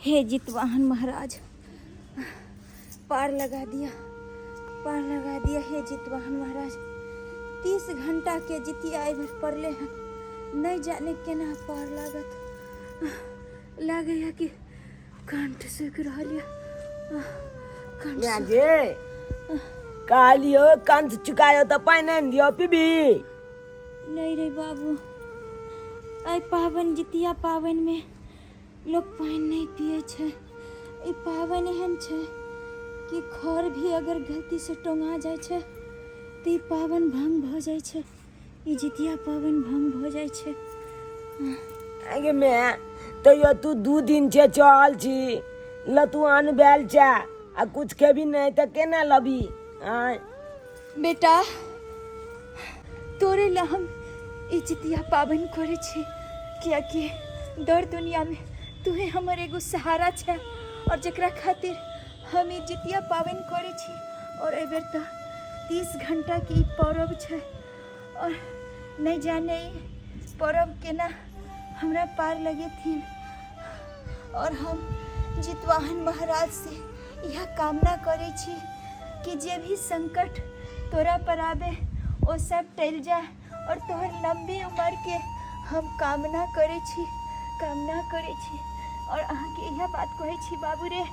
हे जितवाहन महाराज, पार लगा दिया, पार लगा दिया। हे जितवाहन महाराज, 30 घंटा के जितिया एहि बेर पड़ले हन, नहि जाने केना पार लागत। लागैया कि कंठ सूखि रहल यऽ, कंठ माय गे, कहलियो कंठ चुकायो तऽ पानि आनि दियौ पीबी। नहि रे बाबू, एहि पाबनि जितिया पाबनिमे लोक पानि नहि पियै छै। ई पाबनि एहन छै कि खर भी अगर गलतीसँ टोंगा जाइ छै तऽ ई पाबनि भंग भऽ जाइ छै, ई जितिया पाबनि भंग भऽ जाइ छै। आगे माय, तैयो तू 2 दिन छै चल छी ल, तू अन्न बैल छै आ कुछ खेबी नहि तऽ केना लबी? आँय बेटा, तोरे ला हम ई जितिया पाबनि करै छी, कियाकि दर दुनियामे तूहे हमर एगो सहारा छै और जकरा खातिर हम ई जितिया पाबनि करै छी। और एहि बेर तऽ 30 घंटाके ई पर्व छै और नहि जाने ई पर्व केना हमरा पार लगेथिन। और हम जितवाहन महाराज से इएह कामना करै छी कि जे भी संकट तोरा पर आबे ओ सब टलि जाए और तोहर लम्बी उम्र के हम कामना करै छी, कामना करै छी। और अहाँके इएह बात कहै छी बाबू रे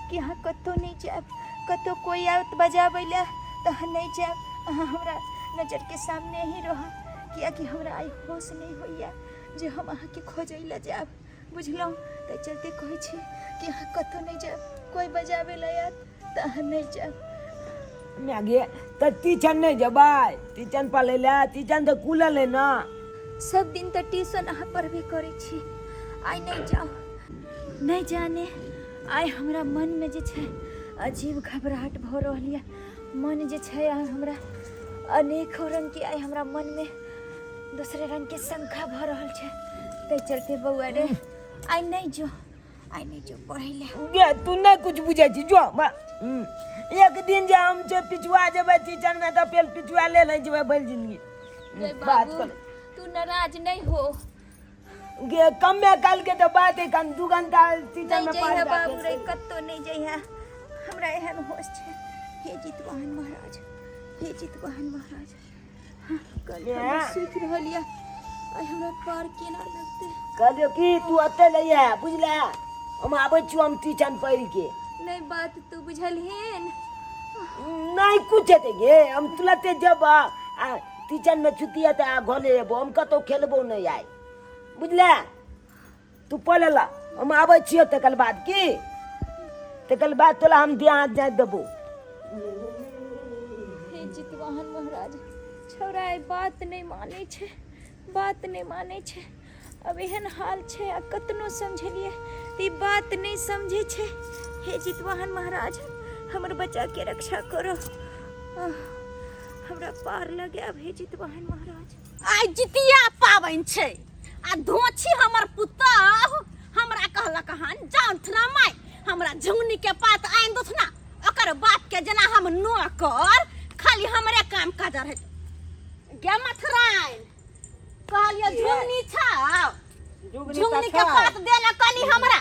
कि अहाँ कतहु नहि जायब, कतहु कोइ आयत बजाबै लए तऽ अहाँ नहि जायब, अहाँ हमरा नजरके सामने ही रहब, कियाकि हमरा आइ होश नहि होइए जे हम अहाँके खोजै लए जायब, बुझलहुँ? ताहि चलते कहै छी कि अहाँ कतहु नहि जायब, कोइ बजाबै लए आयत तऽ अहाँ नहि जायब। माय गे, तऽ टीचन नहि जेबै टीचन पढ़ै लए? टीचन तऽ खुलल है ने। सब दिन तऽ ट्यूशन अहाँ पढ़बे करै छी, आइ नहि जाउ। नहि जाने आइ हमरा मनमे जे छै अजीब घबराहट भऽ रहल यऽ। मन जे छै आइ हमरा अनेको रङ्गके, आइ हमरा मनमे दोसरे रङ्गके शंका भऽ रहल छै। ताहि चलते बौआ रे, आइ नहि जो, आइ नहि जो पढ़ै लए। गे, तू नहि कुछ बुझै छी, जो एक दिन जे हम जे पिछुआ जेबै टीचर मे तऽ फेर पिछुआ ले नहि जेबै भरि जिंदगी। रे बात बाबू कर। तू नाराज नहि हो। गे, कमे काल के तऽ बात है, कम 2 घंटा टीचर नहि में जइहे पढ़ बाबू रे, कतौ नहि जइहे, हमरा एहन होश छै। हे जितवाहन महाराज, हे जितवाहन महाराज, कल हमरा सुखि रहल यऽ, आइ हमरा पार केना लगतै? कहलियौ कि तू एते लैहे बुझले, हम आबै छियौ, हम ट्यूशन पढ़ि के। नहि बात तू बुझलहिन? नहि कुछ हेतै गे, हम तुरते जब आ ट्यूशन में छुट्टी हेतै आ घरे एबो, हम कतौ खेलबो नहि आइ, बुझले? तू पढ़ ला, हम आबै छियौ तकर बाद, की तकर बाद तोरा हम देह हाथ जाइत देबो। हे जितवाहन महाराज, छौड़ा आइ बात नहि मानै छै, बात नहि मानै छै। अब एहन हाल छै आ कतनो समझेलियै तऽ ई बात नहि समझै छै। हे जितवाहन महाराज, हमर बच्चाके रक्षा करो, आह, हमरा पार लगायब हे जितवाहन महाराज। आइ जितिया पाबनि छै आ धोछी हमर पुतहु हमरा कहलक हन जानथना माय हमरा झुंगनी के पात आनि दथना। ओकर बाप के जेना हम नौकर, खाली हमरे काम काज रहै। गे मथराइन, कहलियै झुंगनी छाव, झुंगनी के पात देला कनी हमरा।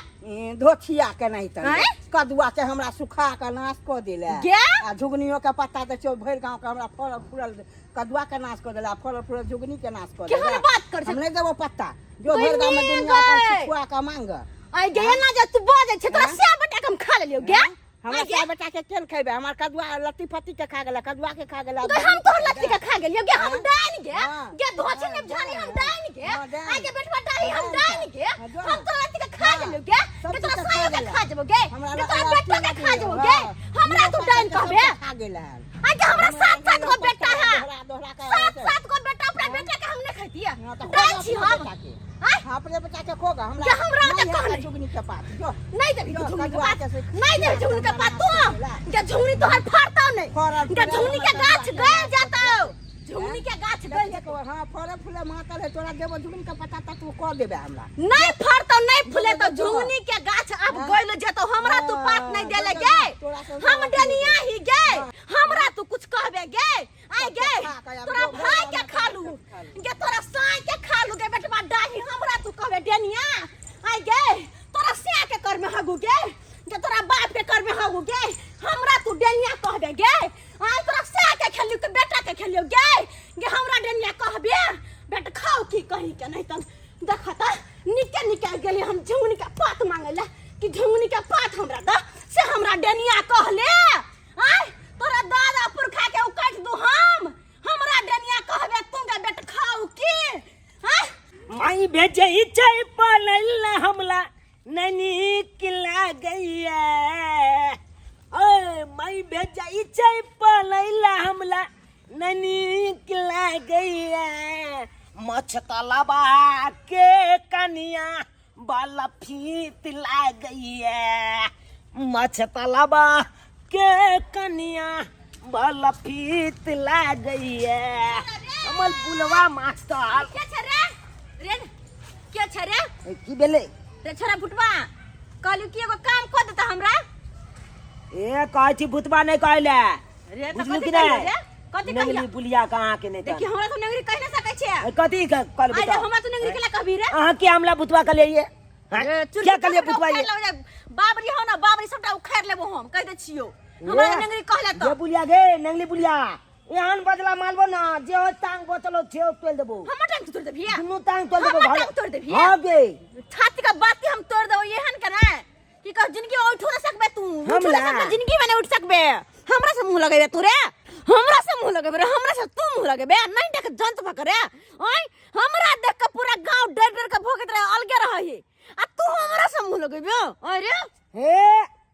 धोथिया के नहीं त आँय? कदुआ के हमरा सुखा के नाश कऽ देले। गे? आ झुगनियो के पत्ता देखियौ, भरि गाँव के हमरा फड़ल फूलल कदुआ के नाश कऽ देला, फड़ल फूलल झुगनी के नाश कऽ केहन देला। बात करै छै? हम नहि देबो पत्ता, जो भरि गाँव में बहिनी दुनिया अपन गै। सुखुआ के मांग। आइ गे, एना जे तू बजै छै तोरा आँय? सै बेटा के हम खा लेलियौ गे। हमरा आइ गे? सै बेटा के केन खेबै? हमर कदुआ लत्ती फत्ती के खा गेला, कदुआ के खा गेला। गै, हम तोहर लत्ती के खा गेलियौ गे, हम आँय? डाइन गे। हाँ। गे धोछी हाँ, ने झानी, हम हाँ, डाइन गे। हाँ, डाइन। आइ गे बेटवा डाही, हम हाँ, डाइन गे। हाँ, जो। हम तोहर लत्ती के खा हाँ, गेलियौ गे। सब गे तोरा चीज के खा सायो के गेला। खा जेबौ गे। हमरा गे तोरा लत्ती बेटो के लत्ती खा जेबौ हाँ, गे। हमरा तू पत्ता डाइन के सब कहबे? के खा गेला। आइ गे हमरा सात सात गो बेटा है, दोहरा दोहरा के सात सात गो बेटा, अपना बेटा के हम नहीं खैतिए? हाँ, तो डाइन खोगा छी अपना हम। बेटा के। आँय? हाँ, अपने बेटा के खोगा हमरा। जे हमरा नहीं के है कहने। झुगनी के पात जो नहीं देबी जो झुगनी के कदुआ पात, के से नहीं देबी झुगनी के पात तू। जे झुगनी तोहर फड़तौ नहीं, फड़ल जे फूलल झुगनी के हमरा गाछ कदुआ के गल नाश जातौ, झुगनी के गाछ गल देखिए जातौ। हाँ, फड़े फूले मातल है, तोरा देबो झुगनी के पत्ता त तू कह देबे हमरा। नहीं फड़तौ, नहीं फूले तो जो। झुगनी के गाछ अब हाँ। गइल जेतौ, हमरा तू पात नहीं देले गे। तोरा से हम डनिया ही गे, हमरा तू कुछ कहबे गे? आइ गे खा के आब तोरा जो भाई के भगवान खा लू खा लू। गे, तोरा साई के खा लू गे बेटवा डाही, हमरा तू कहबे डनिया? आइ गे तोरा सिया के कर में हगू हगू गे जे तोरा बाप के करबे हगू गे हमरा तू डेनिया कहबे गे आय तोरा सा के खेलियो के बेटा के खेलियो गे गे हमरा डेनिया कहबे बेट खाओ की कहीं के नहीं तन देखता निके निके गेली हम झुंगनी के पात मांगे ला कि झुंगनी के पात हमरा द से हमरा डेनिया कहले आय तोरा दादा पुरखा के उकाट दू हम हमरा डेनिया कहबे तू गे बेट खाओ की आय माई भेजै छै पलैला हमला नै नीक लागैया ओए माई भेजै छै पलैला हमला नै नीक लागैया मछ तलबा के कनिया बाला फीत लागैया मछ तलबा के कनिया बाला फीत लागैया हमर बुलवा मास्टर के छै रे रे के छै रे ए, की भेलै रे छोरा भुटवा कहलू कि एगो काम कऽ देता हमरा ए कहै छी भुतबा नहि कहै रे तऽ बुझलू कथी कि कहियो नहि रे कथी कहियो नंगली बुलिया कहाँ के नहि देखी हमरा तो नगरी कहि ना सकै छै ए, कथी कहलबै आइ हमरा तो नगरी केला कहबी रे अहाँ के हमला भुतबा कहलियै हाँ? रे, चुरकी क्या कहलियै सबटा भुतबा उखाड़ि ये लेबै रे। बाबरी हो ना बाबरी सबटा उखाड़ि लेबो हम कहि दै छियो हमरा ये- नगरी कहले ये तऽ बुलिया गे नंगली बुलिया एहन बदला मारबो ना जे हो टांग बचलो छे तोड़ देबो हमर टांग तोड़ देबही दुनू टांग तोड़ देबो हमर टांग तोड़ देबही हां गे छाती का बाती हम तोड़ देबो एहन के ना कि कह जिंदगी में उठो ना सकबे तू उठो ना हमला? सकबे जिंदगी में नहीं उठ सकबे हमरा से मुंह लगेबे तू रे हमरा से मुंह लगेबे रे हमरा से तू मुंह लगेबे नहीं देख जंत भकरे ओय हमरा देख के पूरा गांव डर डर के भोगत रहे अलगे रहे आ तू हमरा से मुंह लगेबे अरे हे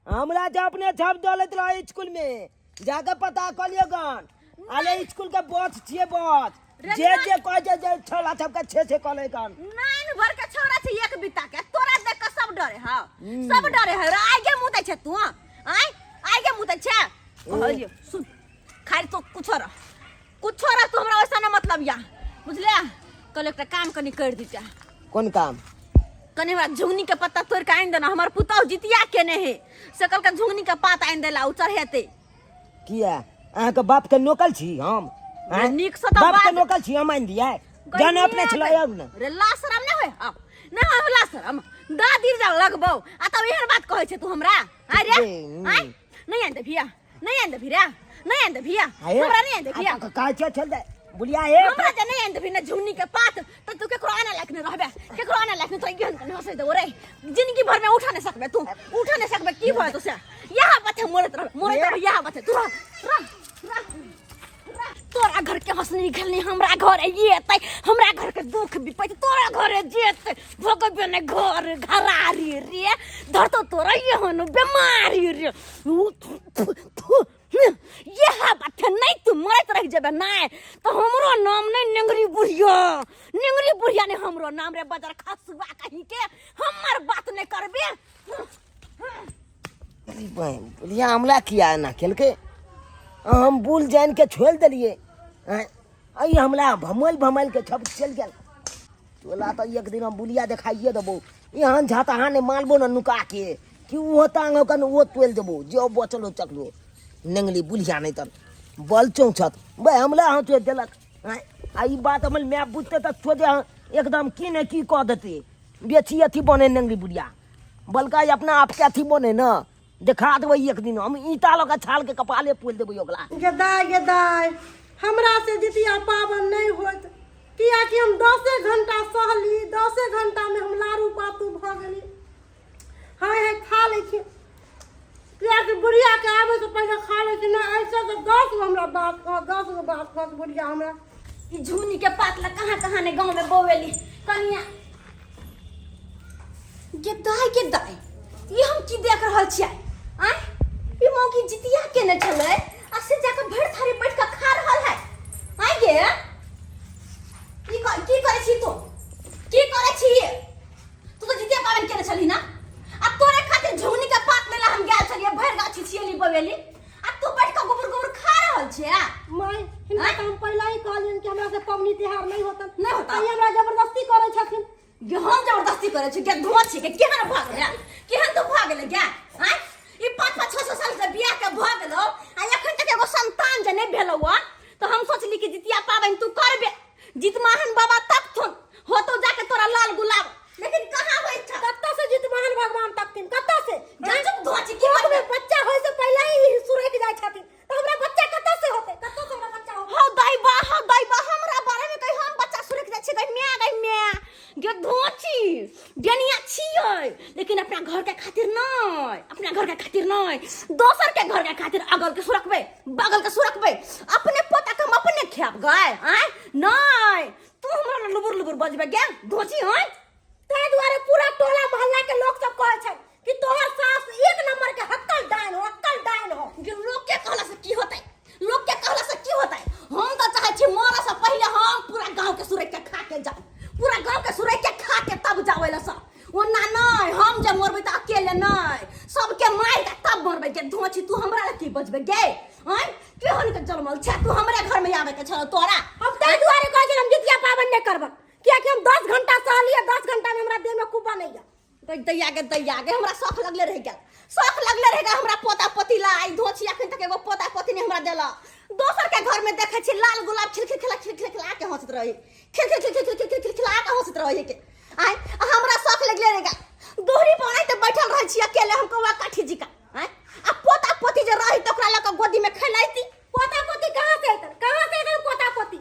हमरा जे अपने छप दौलत रहे स्कूल में जाके पता कऽ लियौ गन अरे स्कूल के बस छियै बस जे जे कहै छै जे छोला सबके छे छे कऽ लै गन नाइन भर के छोरा छै एक बिता के तोरा देख के सब डरे हा सब डरे है रे आगे मुंह दै छै तू आय आगे मुंह दै छै कहलियो सुन खाली तो कुछो रह कुछो रह तू हमरा वैसा ना मतलब या बुझले कल एकटा काम कनी कर दीता कोन काम कनी हमरा झुंगनी के पत्ता तोड़ के आनि देना हमर पुतहु जितिया केने है सकल के झुंगनी के पात आनि देला उ चढ़ेते किया अहाँके बाप के नोकल छी हम आँय? नीक से तऽ बाप के बाज। नोकल छी हम आनि दियै जहन अपने छलै आब ने रे ला शरम नहि होय आब नहि होय ला शरम दादी जा लगबौ आ तब एहन बात कहै छै तू हमरा आय रे बे, आय नहि आनि दे भिया नहि आनि दे भिया नहि आनि दे भिया आये, हमरा नहि आनि दे भिया आ, कहै छियै चल दे बुलिया हे हमरा जे नहि आनि देबही ने झुन्नी के पात तऽ तू केकरो आने लायक नहि रहबे केकरो आने लायक नहि तोरा एहन कने हंसै देबो रे जिंदगी भर में उठा नहीं सकबे तू उठा नहीं सकबे की भय तो से यहाँ बात है मरत रह मरत रह यहाँ बात है तू रह रह रह रह। तोरा घर के हंसनी खेलनी हमरा घर एतै हमरा घर के दुख विपत्ति तोरा घर जेतै भगवे ने घर घरारी रे धरतो तोरा एहन बेमारी रे उ थु, थु, थु। इएह बात है नहीं तू मरैत रहि जेबे नहीं तो हमरो नाम नहीं नेंगरी बुढ़िया नेंगरी बुढ़िया नहीं हमरो नाम रे बदर खसुआ कहीं के हमर बात नहीं करबे अरे बहन बुढ़िया हमला किया एना केलकै हम बुल जानि के छोड़ि देलियै आँय अइ हमला भमल भमल के छप चलि गेल तोला तऽ एक दिन हम बुलिया देखाइए देबौ एहन झतहा नहि मारबो ने नुका के कि ओहो टांग होकर ओहो तोलि देबौ जे बचल हो चकलो नेंगली बुलिया नहि तऽ बल चौंछत बे हमला हाथ तोड़ि देलक आँय आ ई बात हमर माय बुझतै तऽ सोझे एकदम की ने की कऽ देतै बेसी अथी बने नेंगली बुलिया बलका अपना आपके अथी बने ने देखा देबै एक दिन हम ईंटा लऽ कऽ छाल के कपाले पोलि देबै ओकरा गे दाय गे दाय हमरा से जितिया पाबनि नहि होत कियाकि हम दसे घंटा सहली दसे घंटामे हम लारू पातू भऽ गेली हाय हाय खा लै छी कियाकि बुढ़ियाके आबैसँ पहिले खा लै छी नहि ऐसे तऽ 10 गो हमरा बात कहत 10 गो बात कहत बुढ़िया हमरा ई झुनी के पात ला कहाँ कहाँ ने गांव में बोवेली कनिया गे दाय गे दाय ई हम की देख रहल छियै आँय ई मौगी जितिया केने छलै आ से जाके भरि थारी बैठ के खा रहल है आँय गे की की करै छी तू की करै छी तू तो जितिया पाबनि केने छलही ना आ तोरे खातिर झुगनी के पात लेला हम गेल छलियै भरि गाछी छियली बवेली आ तू बैठ के गोबर गोबर खा रहल छे माय हिनका तऽ हम पहिले ही कहलियनि कि हमरा से पबनी तिहार नहि होतन नहि होतन। ई हमरा जबरदस्ती करै छथिन गे हम जबरदस्ती करै छी गे धुआं छी गे केहन भऽ गेलै केहन तू भऽ गेलै गे आँय ई 5 5 6 6 साल से बियाह के भऽ गेलौ आ एखन तक एगो संतान जे नहि भेलौ हँ तऽ हम सोचली कि जितिया पाबनि तू करबे जितमाहन बाबा तकथुन होतौ जाके तोरा लाल गुलाब लेकिन कहाँ होइ छ कतऽ से जितवाहन भगवान तकथिन कतऽ से खातिर नहीं, अपना घर के खातिर नहीं, दोसर के घर के खातिर अगल के सुरकबे बगल के सुरकबे, अपने पोता के हम अपने खाब गए आय नहीं। तू हमरा लुबुर लुबुर बजबे गे धोची हय। ताहि दुआरे पूरा टोला मोहल्ला के लोग सब कहै छै कि तोहर सास एक नंबर के हक्कल डाइन हो, हक्कल डाइन हो। गे लोग के कहला से की होतै, लोग के कहला से की होतै? हम तो चाहे छी मरे से पहिले हम पूरा गांव के सुरक के खा के जाऊ, पूरा गांव के सुरक के खा के तब जाओ एला सब। ओना नहीं, हम जे मरबै तऽ अकेले नहीं, सबके मारि के तब मरबै। गे धोची तू हमरा लए की बजबै गे आँय? केहन के जन्मल छै तू, हमरे घर में आबै के छल तोरा। हम ताहि दुआरे कहै छी हम जितिया पाबनि नहि करबै, कियाकि हम 10 घंटा सहलियै, 10 घंटा में हमरा देह में कुब्बा नहि यऽ। दैया गे दैया गे, हमरा शौख लगले रहि गेल, शौख लगले रहि गेल हमरा पोता पोती ला। ई धोची अखन तक एगो पोता पोती नहि हमरा देलक। दोसर के घर में देखै छी लाल गुलाब खिलखिल खिला खिलखिल खिला के हंसैत रहै, खिलखिल खिलखिल खिलखिल खिलखिल खिला के हंसैत रहै के आँय। आ हमरा शौख लगले रहि गेल, दोहरी पर तऽ बैठल रहै छी अकेले हम कौआ काठी जी का आँय। आ पोता पोती जे रही तऽ ओकरा लऽ कऽ गोदी में खेलैती। पोता पोती कहाँ से अयतन, कहाँ से अयतन पोता पोती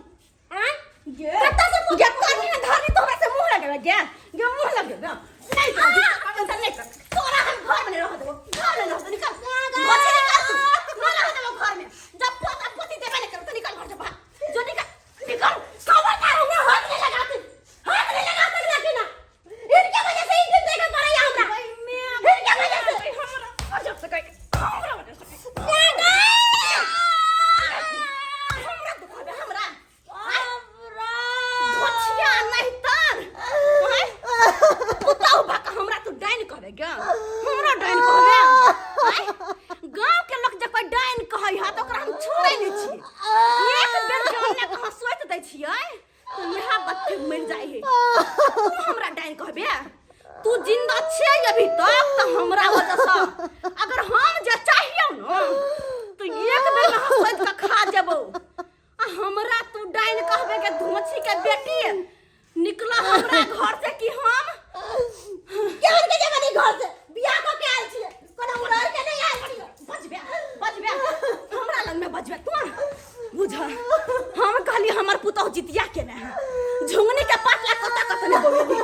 आँय? गे कतऽ से गे करनी ना धरनी तोहरा से मुँह लगेबे गे, गे मुँह लगेबे नहीं कर, नहीं कर तोरा हम घर में नहीं रह देबो, घर में नहीं रह देबो, निकल गोछी निकल तू, न रह देबो घर में। जब पोता पोती देबे नहीं करो तो निकल घर से बाहर, जो निकल निकल। खबरदार हमरा हाथ नहीं लगाते, हाथ नहीं लगाते लेकिन ना इनके वजह से ई दिन देखे पड़े हमरा, इनके वजह से हमरा वजह से गई, हमरा वजह से हमरा दुखाबे हमरा धोछिया नहीं तर पुतहु भक हमरा तू डाइन कहबे गे, हमरा डाइन कहबे। गांव के लोग जे कोई डाइन कहै है तऽ ओकरा हम छोड़ै नहि छियै। एक बेर जान लए कऽ हंसोति दै छियै तऽ इएह बच्चे मरि जाइ है। तू हमरा डाइन कहबे, तू जिंदा छे अभी तक तऽ हमरा वजह से। अगर हम जे चाहियौ ने तऽ एक बेर में हंसोति कऽ खा जेबौ। आ हमरा तू डाइन कहबे के धोछी के बेटी, निकला हमरा घर से कि हम केहन के जेबनी घर से? बियाह कऽ के आयल छियै, कोनो उड़ार के नहि आयल छियै। बजबे बजबे हमरा लग में बजबे तू बुझ। हम कहली हमर पुतहु जितिया के ने झुंगनी के पातला कत कत ने बोलेली,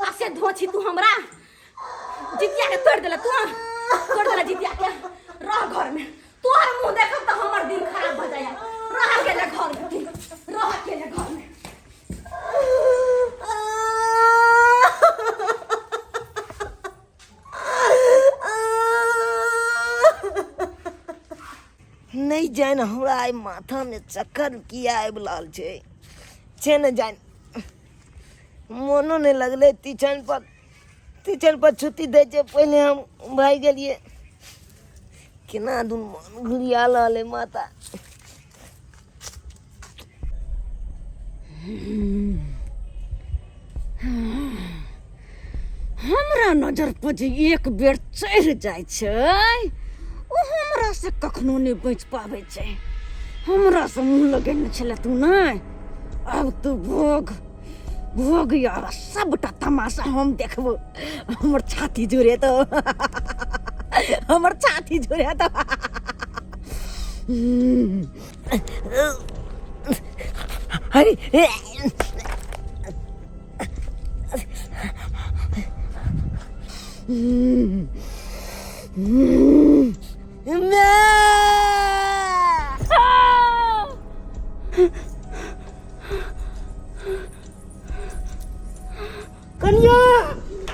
आ से धोछी तू हमरा जितिया के तोड़ देला, तू तोड़ देला जितिया के। रह घर में, तोहर मुंह देखब तऽ हमर दिन खराब भऽ जाइए। रह अकेले घर में, रह अकेले घर में। नहीं जान हमरा आइ माथा में चक्कर किया आबि रहल छै, छै ने जान मोनो नहीं लगलै। तीछन पर तीछन पर छुट्टी दै छै, पहिले हम भागि गेलियै। केना दुन मन घुरिया रहल है माता। हमरा नजर पर जे एक बेर चढ़ि जाइ छै ओ हमरा से कखनो नहि बचि पाबै छै। हमरा से मुँह लगेने छलै तू नहि, आब तू भोग भोग यार, सबटा तमाशा हम देखबो। हमर छाती जुड़े तो, हमर छाती जुड़े तो। अरे कन्या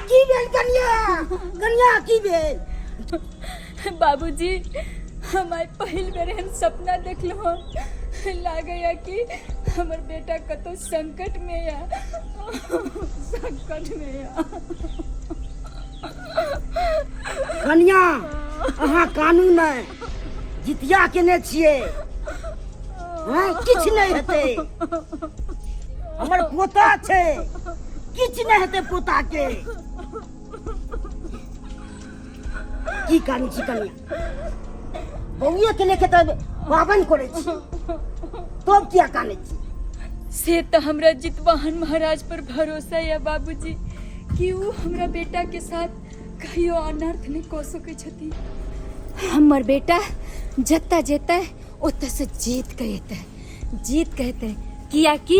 की भेल? कन्या कन्या की भेल? बाबूजी हम आइ पहिल बेर एहन सपना देखलहुँ, लागैया कि हमर बेटा कतौ संकट में या, संकट में या। कन्या अहाँ कानू नहि, जितिया केने छियै, किछु नहि हेतै। हमर पोता छै, किछु नहि हेतै पोता के। की कानू छी कन्या? बौए के लेके तऽ पाबनि करै छी, तब किया कानै छी? से तऽ हमरा जितवाहन महाराज पर भरोसा या बाबूजी कि उ हमरा बेटा के साथ कहियो अनर्थ नहि कऽ सकै छथिन। हमर बेटा जतऽ जेतै ओतऽ से जीत के एतै, जीत के एतै, कियाकि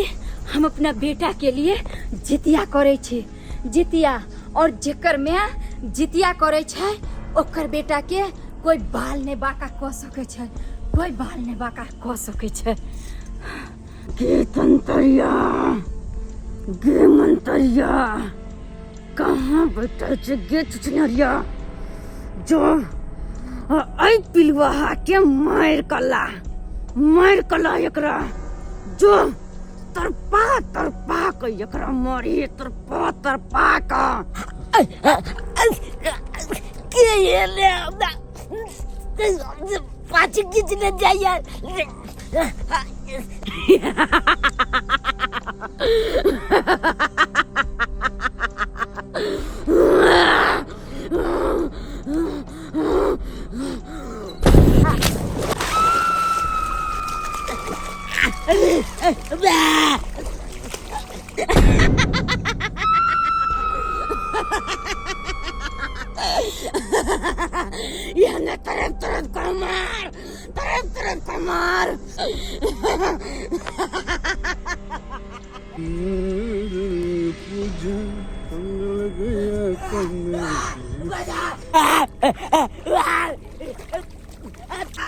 हम अपना बेटा के लिए जितिया करै छी, जितिया। और जेकर माय जितिया करै छै ओकर बेटा के कोई बाल नहि बाका कऽ सकै छै, कोई बाल नहि बाका कऽ सकै छै। गे तंतरिया, गे मंतरिया, कहाँ बैठल छै गे चुचनरिया? जो एहि पिलुआहा के मारि कला, मारि कला एकरा। जो तरपा तरपा के एकरा मारी, तरपा तरपा के। के एले हमरा पाछू खींचने जाइए? एहने तरफ तरफ के मार, तरफ तरफ के मार।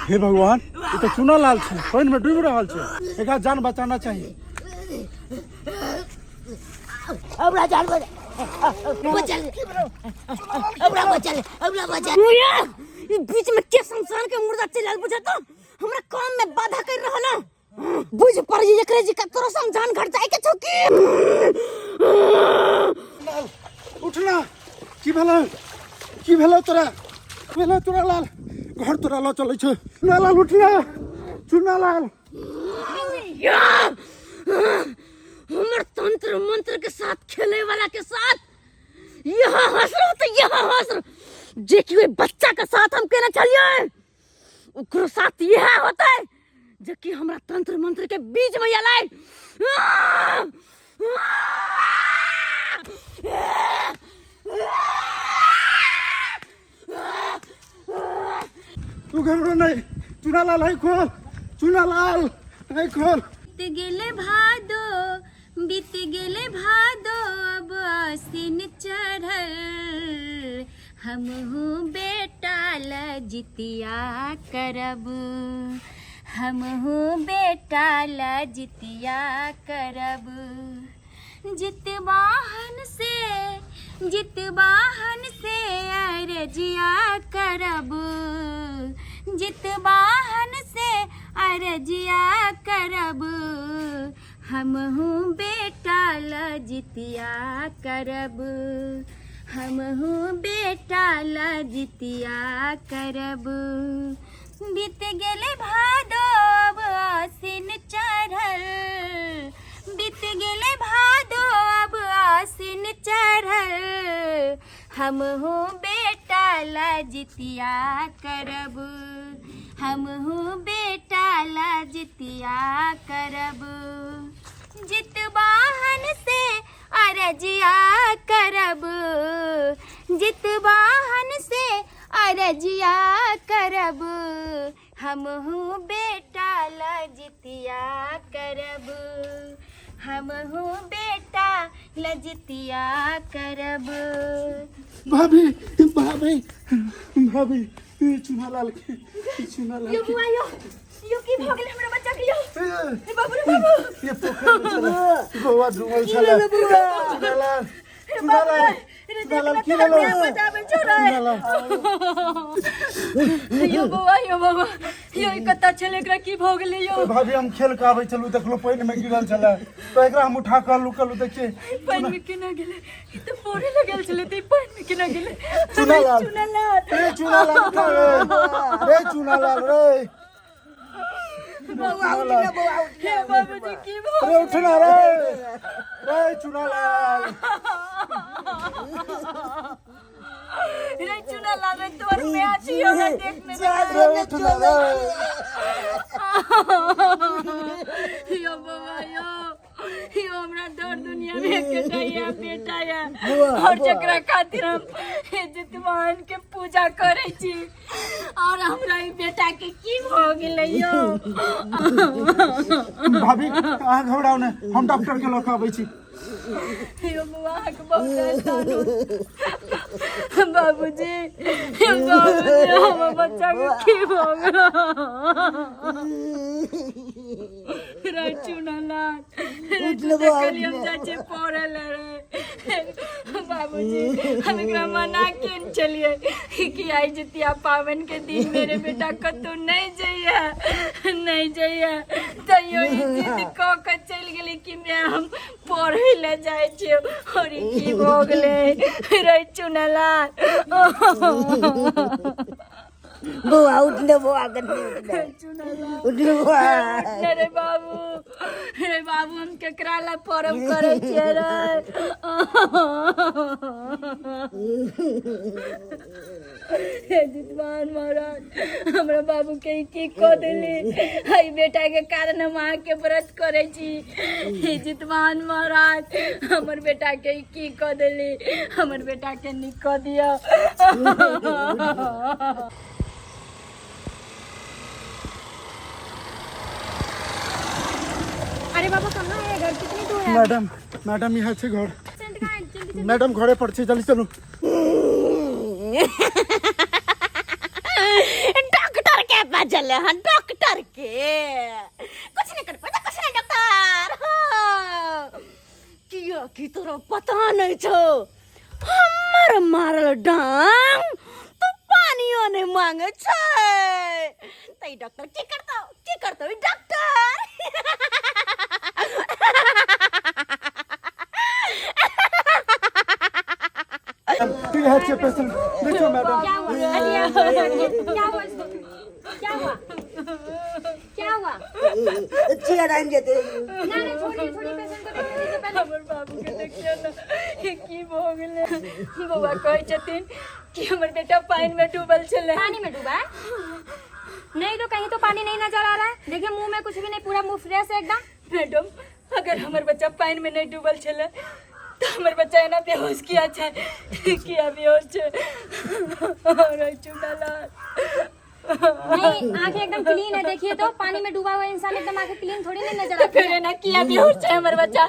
हे भगवान, ई तऽ चूना लाल छै, पानि में डूबि रहल छै, एकरा जान बचाना चाहिए। हमरा जान बचा, बचल, हमरा बचल, हमरा बचल। भैया, ई बीच में के शमशान के मुर्दा चलि आयल बुझे तो हमरा काम में बाधा कर रहल है। बुझ पर एकरे जी का तोरो समझान घर जाय के छौ की? लाल, उठना, की भेलै, की भेलै तोरा, भेलै तोरा लाल? घर तोरा लऽ चलै छै। चुना लाल, उठना, चुना लाल। या! हमर तंत्र मंत्र के साथ खेले वाला के साथ यहाँ हंसरो तो यहाँ हंसरो। जे कि ओहि बच्चा के साथ हम केना छलियै ओकरो साथ इएह होतै, जे कि हमरा तंत्र मंत्र के बीच में एलै। तू घबरो नहीं, चुना लाल है खोल, चुना लाल है खोल। बीत गेले भादो, बीत गेले भादो, अब आसिन चढ़ल, हमहू बेटा ल जितिया करब, हमहू बेटा ल जितिया करब। जितवाहन से, जितवाहन से अरजिया करब, जितवाहन से अरजिया करब, हमहू बेटा ल जितिया करब, हमहू बेटा ल जितिया करब। बीत गेले भादो, अब आसिन चढ़ल, बीत गेले भादो, अब आसिन चढ़ल, हमहू बेटा ल जितिया करब, हमहू बेटा ल जितिया करब। जितवाहन से अरजिया करब, जितवाहन से अरजिया करब, हमहू बेटा ल जितिया करब, हमहू बेटा ल जितिया करब। भाभी, भाभी, भाभी, ई चुना लाल के, ई चुना लाल यो के। बुआ, यो यो की भऽ गेल हमरा बच्चा के? यो ए, हे बाबू रे बाबू, ये पोखर में छलै, गोवा डूबल छलै। चुना लाल, चुना लाल, चुना लाल, की भेलौ? बचाबै छौ रे। चुना लाल। यो बौआ, यो बाबा, यो ई कतऽ छलै, एकरा की भऽ गेलै यो? भाभी, हम खेल के आबै छलहुँ, देखलहुँ पानि में गिरल छलै, तऽ एकरा हम उठा कऽ लुकलहुँ, देखिए। पानि में केना गेलै? ई तऽ पोरे लगल छलै, तऽ ई पानि में केना गेलै? चुना लाल। चुना लाल। रे चुना लाल, उठा रे, रे चुना लाल रे। बौआ उठ ने, बौआ उठ। हे बाबूजी, की भऽ अरे उठना रे, रे चुना लाल। रे चुना लाल रे, तोर माय छी, हमरा देखने रे उठना रे। यो बाबा, यो यो हमरा दर दुनिया में एकटा या बेटा या, और जकरा खातिर हम जितवान के पूजा करै छी, और हमरा ई बेटा के की भऽ गेलै यो? भाभी, अहाँ घबराउ नहि, हम डॉक्टर के लऽ कऽ अबै छी। यो बौआ अहाँके बहुत एहसान होत। बाबूजी बाबूजी हमर बच्चा के की भऽ गेल रे चुनलाल रे तू देखलियै हम जाइ छियै पढ़ै लए रे बाबूजी हम एकरा मना केने छलियै कि आइ जितिया पाबनि के दिन मेरे बेटा कतौ नहि जइए नहि जइए तैयो ई जिद कऽ के चलि गेलै कि माय हम पढ़ै लए जाइ छियै और ई की भऽ गेलै रे चुनलाल बौआ उठ ने बौआ कनी उठ ने उठ ने बौआ उठ रे बाबू रे बाबू हम केकरा ला परब करै छियै रे हे जितवान महाराज हमरा बाबू के ई की कऽ देली हई बेटा के कारण हम अहाँके व्रत करै छी हे जितवान महाराज हमर बेटा के ई की कऽ देली हमर बेटा के नीक कऽ दिअ। अरे बाबा कहाँ है घर कितनी दूर है मैडम मैडम यहाँ छै घर पेशेंट कहाँ है जल्दी जल्दी मैडम घरे पर छै जल्दी चलू डॉक्टर के बजल हन डॉक्टर के कुछ नहीं कर पाता कुछ नहीं डॉक्टर हाँ। किया की तोरा पता नहीं छो हमर मारल डांग तू पानियो नहीं मांगे छै तै डॉक्टर की करतो की करतो ई डॉक्टर इएह छै पेशेंट देखियौ मैडम क्या हुआ अरे आप थोड़ा सा क्या हुआ इसको क्या हुआ क्या हुआ चेयर आनि जेतै ना ना छोड़िए छोड़िए पेशेंट को देखने दीजिए पहले हमर बाबू के देखियौ ने की भऽ गेलै बौआ कहै छथिन कि हमर बेटा पानि में डूबल छलै पानी में डूबा है नहीं तो कहीं तो पानी नहीं नजर आ रहा है देखिए मुंह में कुछ भी नहीं पूरा मुंह फ्रेश है एकदम मैडम अगर हमर बच्चा पानि में नहीं डूबल छलै तऽ हमर बच्चा एना बेहोश किया छै किया बेहोश छै अरे चुनालाल नहीं आंखें एकदम क्लीन है देखिए तो पानी में डूबा हुआ इंसान एकदम आंखें क्लीन थोड़ी नहीं नजर तऽ आती फेर एना किया बेहोश छै हमर बच्चा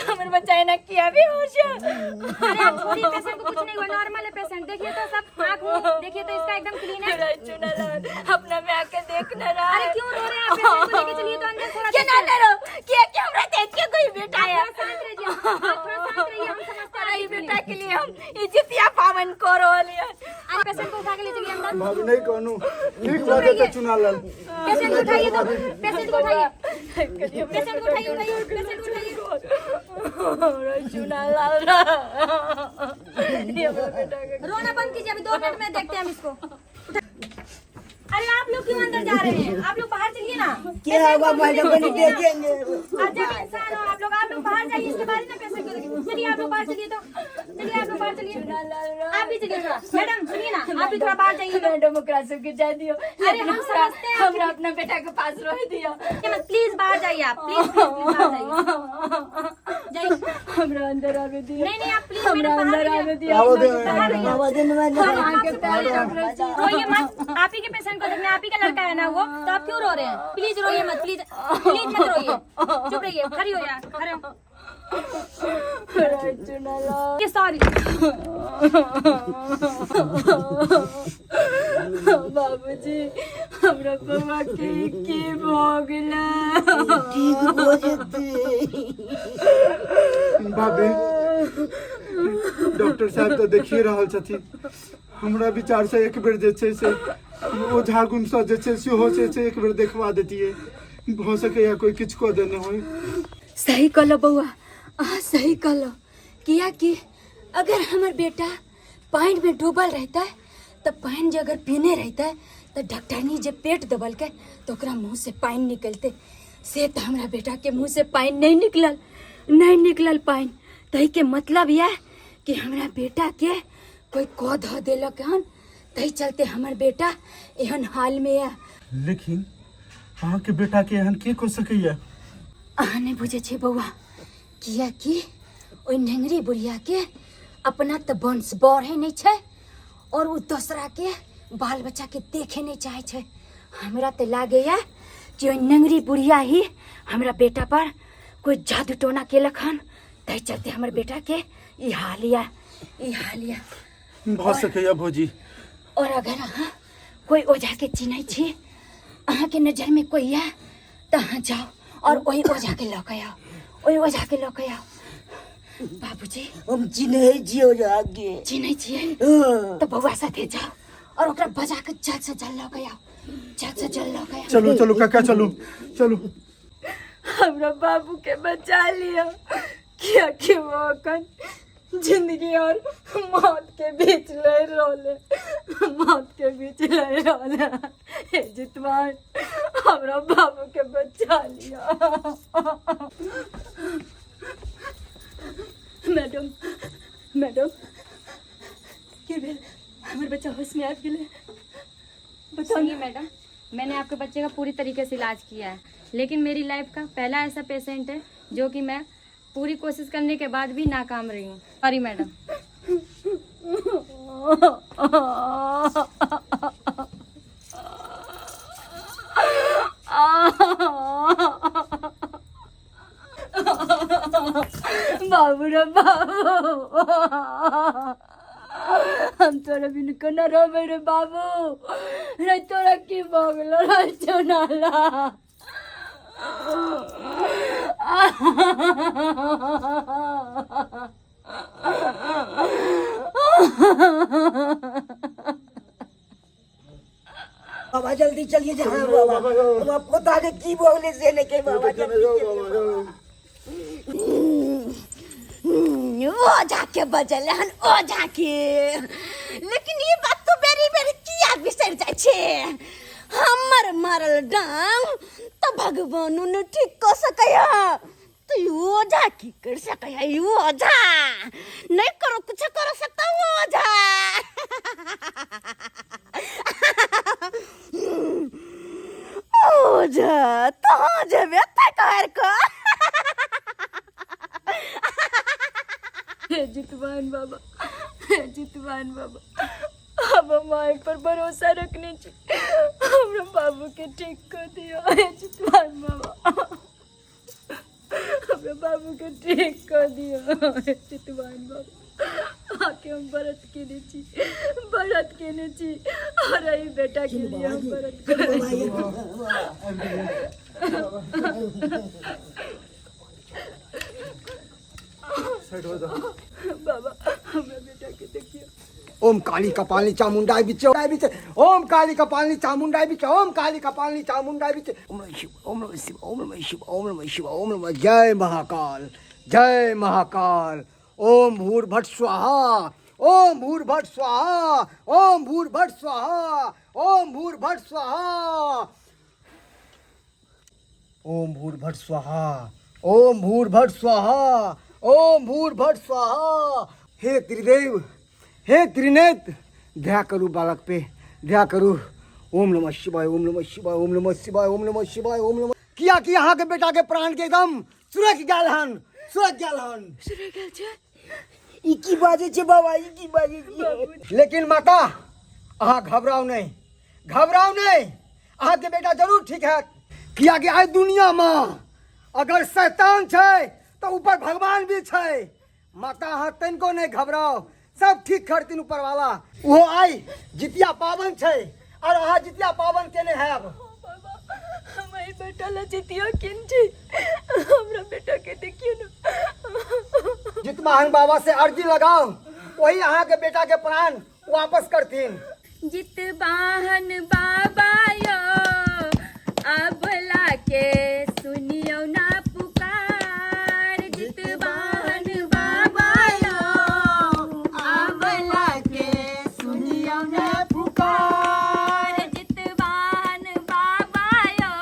हमर बच्चा एना किया बेहोश छै अरे आप छोड़िए पेशेंट को कुछ नहीं हुआ नॉर्मल है पेशेंट देखिए तो सब आंख मुंह देखिए तो इसका एकदम क्लीन है अरे चुनालाल अपना में आके देख न रहा अरे क्यों रो रहे हैं आप पेशेंट को लेके चलिए तो अंदर थोड़ा केना डरो किया कि हमरा देख के कोई बेटा आप है थोड़ा शांत रहिए आप थोड़ा शांत रहिए हम समझते हैं अरे ई बेटा के लिए हम ई जितिया पावन कर रहल है अरे पेशेंट को उठा के ले चलिए अंदर भाभी नहीं कहनु ठीक भऽ जेतै चुना लाल पेशेंट को उठाइए तो पेशेंट को उठाइए पेशेंट को उठाइए उठाइए पेशेंट को उठाइए चुना लाल ये हमरा बेटा के रोना बंद कीजिए अभी 2 मिनट में देखते हैं हम इसको अरे आप लोग क्यों अंदर जा रहे हैं आप लोग बाहर चलिए ना क्या होगा मैडम कनी देखेंगे अजब इंसान हो आप लोग आप लोग बाहर जाइए इसके बाद ही ना पेशेंट को देखिए चलिए आप लोग बाहर चलिए तो चलिए आप लोग बाहर चलिए आप भी चलिए थोड़ा मैडम सुनिए ना आप भी थोड़ा बाहर जाइए तो। मैडम ओकरा सबके जाय दियो अरे हम समझते हैं हमरा अपना बेटा के पास रह दियो प्लीज बाहर जाइए आप प्लीज प्लीज बाहर जाइए जाइए हमरा अंदर आवे दियो नहीं नहीं आप प्लीज हमरा मैडम अंदर बाहर आवे जाइए दियो आबो दे बाबा दिन में अहाँके पैर पकड़ै छी रोइए मत आप ही के पेशेंट को देखना आप ही का लड़का है ना वो तो आप क्यों रो रहे हैं प्लीज रोइए मत प्लीज प्लीज मत रोइए चुप रहिए खड़ी हो जा खड़े हो चुनालाल सॉरी बाबूजी हमरा बौआ के की भऽ गेलै ठीक भऽ जेतै भाभी डॉक्टर साहब तऽ देखिए रहल छथिन हमरा विचार से एक बेर जे छै से ओझा गुणसँ जे छै सेहो जे छै एक बेर देखवा देतियै भऽ सकैए कोइ किछु कऽ देने होइ सही कहलो बौआ अहाँ सही कहलो कियाकि अगर हमर बेटा पानिमे डूबल रहतै तऽ पानि जे अगर पीने रहतै तऽ डॉक्टरनी जे पेट दबलकै तऽ ओकरा मुँहसँ पानि निकलतै से तऽ हमरा बेटाके मुँहसँ पानि नहि निकलल नहि निकलल पानि ताहिके मतलब यऽ कि हमरा बेटाके कोइ कऽ धऽ देलक हन ताहि चलते हमर बेटा एहन हालमे यऽ लेकिन अहाँके बेटाके एहन के कऽ सकैए अहाँ नहि बुझै छियै बौआ किएकि ओहि नेंगरी बुढ़ियाके अपना तऽ वंश बढ़ै नहि छै आओर ओ दोसराके बाल बच्चाके देखे नहि चाहै छै हमरा तऽ लागैए कि ओहि नेंगरी बुढ़िया ही हमरा बेटा पर कोइ जादू टोना केलक हन ताहि चलते हमर बेटा के ई हाल या ई हाल या। भऽ सकैया भौजी। और अगर अहाँ कोई ओझा के चिन्है छी, अहाँके नजर में कोई या तऽ अहाँ जाओ और ओहि ओझा के लऽ के आओ, ओहि ओझा के लऽ के आओ। बाबूजी हम चिन्है छियै ओझा के। चिन्है छियै? हँ। तऽ बौआ साथे जाओ और ओकरा बजा के जल्द से जल्द लऽ के आओ, जल्द से जल्द लऽ के आओ। चलू चलू काका, चलू चलू। हमरा बाबू के बचा लिअ, कियाकि वो अखन जिंदगी और मौत के बीच लड़ रहल है, मौत के बीच लड़ रहल है। हे जितवान, हमरा बाबू के बचा लिअ। मैडम, मैडम, की भेल? हमर बच्चा होश में आबि गेलै? बताउ। सुनिए मैडम, मैंने आपके बच्चे का पूरी तरीके से इलाज किया है, लेकिन मेरी लाइफ का पहला ऐसा पेशेंट है जो कि मैं पूरी कोशिश करने के बाद भी नाकाम रही हूँ। Sorry madam. बाबू रे बाबू, हम तोरा बिन केना रहबै रे बाबू? रे तोरा की भऽ गेलो रे चुनाला? बाबा जल्दी चलिए जाए बाबा, हम आपको ताके की बोले से लेके बाबा जल्दी चलिए बाबा। ओ जाके बजल हन ओ जाके, लेकिन ई बात तो बेरी बेरी किया बिसरि जाइ छै। हमर मारल डांग तो भगवानो ने ठीक कऽ सकैया, तो ई ओझा की कर सकैया? ई ओझा नहीं करो कुछ कर सकता वो ओझा। ओझा तो जेबे तक को। हे जितवान बाबा, हे जितवान बाबा, अब हम माय पर भरोसा रखने छी, हमरा बाबू के ठीक कर दियो। हे जितवान बाबा, हमरा बाबू के ठीक कर दियो। हे जितवान बाबा, आके हम व्रत केने छी, व्रत केने छी और एहि बेटा के लिए हम व्रत करै छी। साइड हो जाओ। बाबा, हमरा बेटा के देखियो। ओम काली कपालिनी चामुंडाई बिच बिच, ओम काली कपालिनी चामुंडाई बिच, ओम काली कपालिनी चामुंडाई बिच। ओम नमः शिव, ओम नमः शिव, ओम नमः शिव, ओम नमः शिव, ओम नमः। जय महाकाल, जय महाकाल। ओम भूर्भट स्वाहा, ओम भूर्भट स्वाहा, ओम भूर्भट स्वाहा, ओम भूर्भट स्वाहा, ओम भूर्भट स्वाहा, ओम भूर्भट स्वाहा, ओम भूर्भट स्वाहा। हे त्रिदेव, हे त्रिनेत्र, दया करू बालक पे, दया करू। ओम नमः शिवाय, ओम नमः शिवाय, ओम नमः शिवाय, ओम नमः शिवाय, ओम नमः। किया कि अहाँ के बेटा के प्राण के एकदम सुरक गेल हन, सुरक गेल हन। सुरक गेल छै। ई की बाजै छै बाबा, ई की बाजै छै? लेकिन माता, अहाँ घबराउ नहीं, घबराउ नहीं, अहाँ के बेटा जरूर ठीक है। किया कि आइ दुनिया में अगर शैतान छै तो ऊपर भगवान भी छै। माता, अहाँ तनिको नहीं घबराओ, सब ठीक करथिन ऊपर वाला। वो आई जितिया पावन छै और अहाँ जितिया पावन केने हैब। बाबा, हम एहि बेटा ला जितिया केने छी, हमरा बेटा के देखियौ ने। जितवाहन बाबा से अर्जी लगाओ, वही अहाँ के बेटा के प्राण वापस करथिन। जितवाहन बाबा यो अबला के सुनियो ना पुकार। जितवाहन बाबा यो अबला के सुनियो ना पुकार। जितवाहन बाबा यो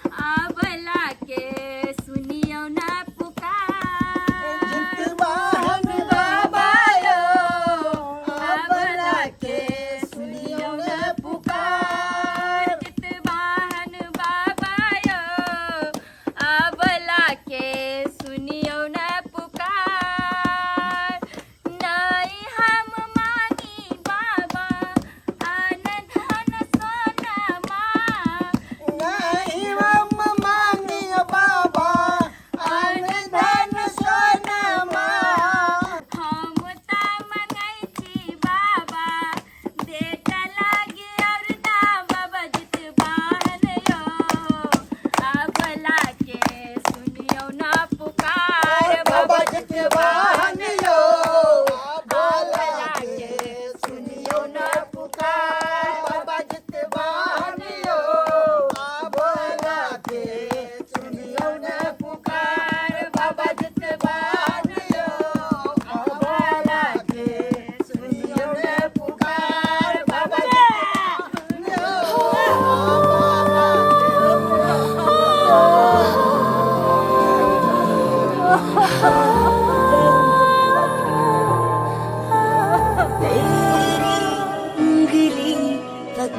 अबला के सुनियो ना पुकार। जितवाहन बाबा यो अबला के सुनियो ना पुकार।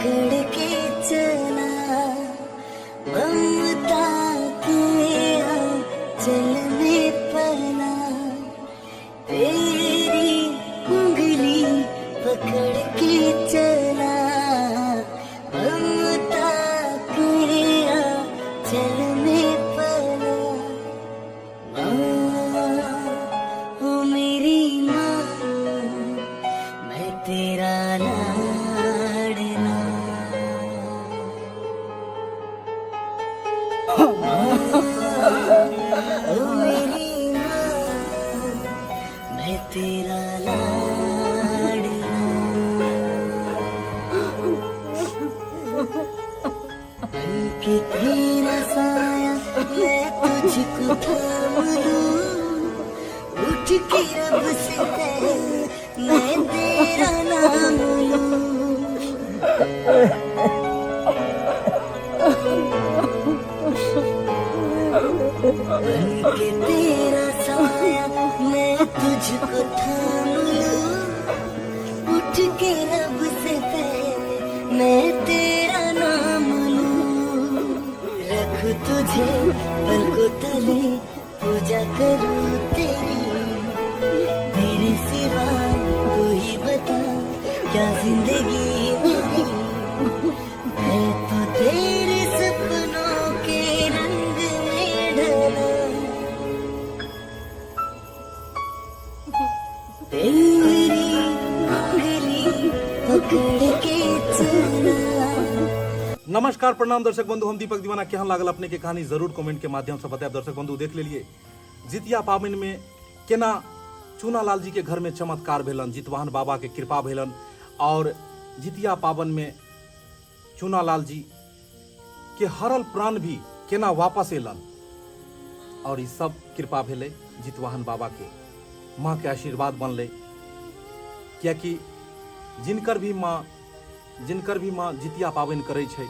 पकड़ के चला, ममता के आंचल में पला, तेरी उंगली पकड़ के चला, ममता के आंचल में पला। माँ ओ मेरी माँ, मैं तेरा लाडला। ओ मेरी माँ, मैं तेरा लाडला। बनके तेरा साया मैं तुझको थाम लूं, उठ के रब से पहले मैं तेरा नाम लूं। बनके तेरा साया मैं तुझको थाम लूं, उठ के रब से पहले मैं तेरा नाम लूं। रख तुझे पलकों तले, पूजा करूं तेरी, तेरे सिवा तू ही बता क्या जिंदगी मेरी। मैं तो तेरे सपनों के रंग में ढला, तेरी उंगली पकड़ के चला। नमस्कार, प्रणाम दर्शक बंधु, हम दीपक दीवाना। केहन लागल अपने के कहानी जरूर कमेंट के माध्यम से बतायब। दर्शक बंधु, देख लेलिए जितिया पाबनि में केना चूनालाल जी के घर में चमत्कार भेलन, जितवाहन बाबा के कृपा भेलन और जितिया पाबनि में चूनालाल जी के हरल प्राण भी केना वापस एलन और ई सब कृपा भेलै जितवाहन बाबा के, माँ के आशीर्वाद बनलै। कियाकि जिनकर भी माँ जितिया पाबनि करै छै,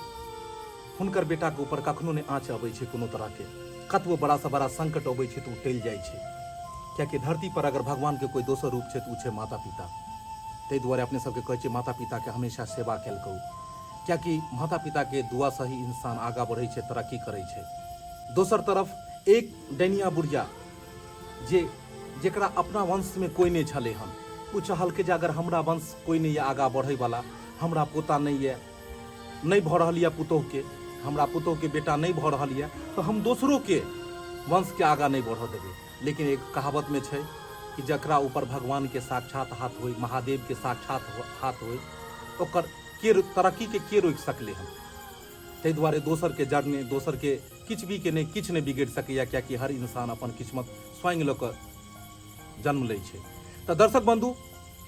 हुनकर बेटाके ऊपर कखनो नहि आँच अबै छै कोनो तरहके। कतबो बड़ा सँ बड़ा संकट अबै छै तऽ ओ टलि जाइ छै। कियाकि धरती पर अगर भगवानके कोइ दोसर रूप छै तऽ ओ छै माता पिता। ताहि दुआरे अपने सबके कहै छियै, माता पिताके हमेशा सेवा कयल करू, कियाकि माता पिताके दुआसँ ही इंसान आगाँ बढ़ै छै, तरक्की करै छै। दोसर तरफ एक डैनिया बुढ़िया जे जेकरा अपना वंशमे कोइ नहि छलै हन, ओ चाहलकै जे अगर हमरा वंश कोइ नहि यऽ आगाँ बढ़ैवला, हमरा पोता नहि यऽ, नहि भऽ रहल यऽ पुतोहुके, हमरा पुतोहुके बेटा नहि भऽ रहल यऽ, तऽ हम दोसरोके वंशके आगाँ नहि बढ़ऽ देबै। लेकिन एक कहावतमे छै कि जकरा ऊपर भगवानके साक्षात हाथ होइ, महादेवके साक्षात हाथ होइ, ओकर के तरक्कीके के रोकि सकलै हन? ताहि दुआरे दोसरके जड़ने दोसरके किछु भी के नहि किछु नहि बिगड़ि सकैए, कियाकि हर इंसान अपन किस्मत स्वयं लऽ कऽ जन्म लै छै। तऽ दर्शक बंधु,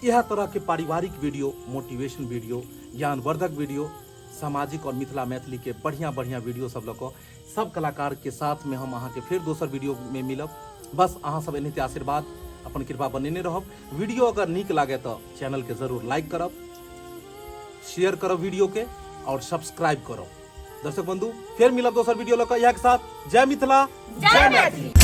इएह तरहके पारिवारिक वीडियो, मोटिवेशन वीडियो, ज्ञानवर्धक वीडियो, सामाजिक और मिथिला मैथिली के बढ़िया बढ़िया वीडियो सब लऽ कऽ सब कलाकार के साथ में हम अहाँके फेर दोसर वीडियो में मिलब। बस अहाँ सब एनाहिते आशीर्वाद अपन कृपा बनेने रहब। वीडियो अगर नीक लागे तऽ चैनल के जरूर लाइक करब, शेयर करब वीडियो के और सब्सक्राइब करब। दर्शक बंधु, फेर मिलब दोसर वीडियो लऽ कऽ इएह के साथ। जय मिथिला, जय मैथिली।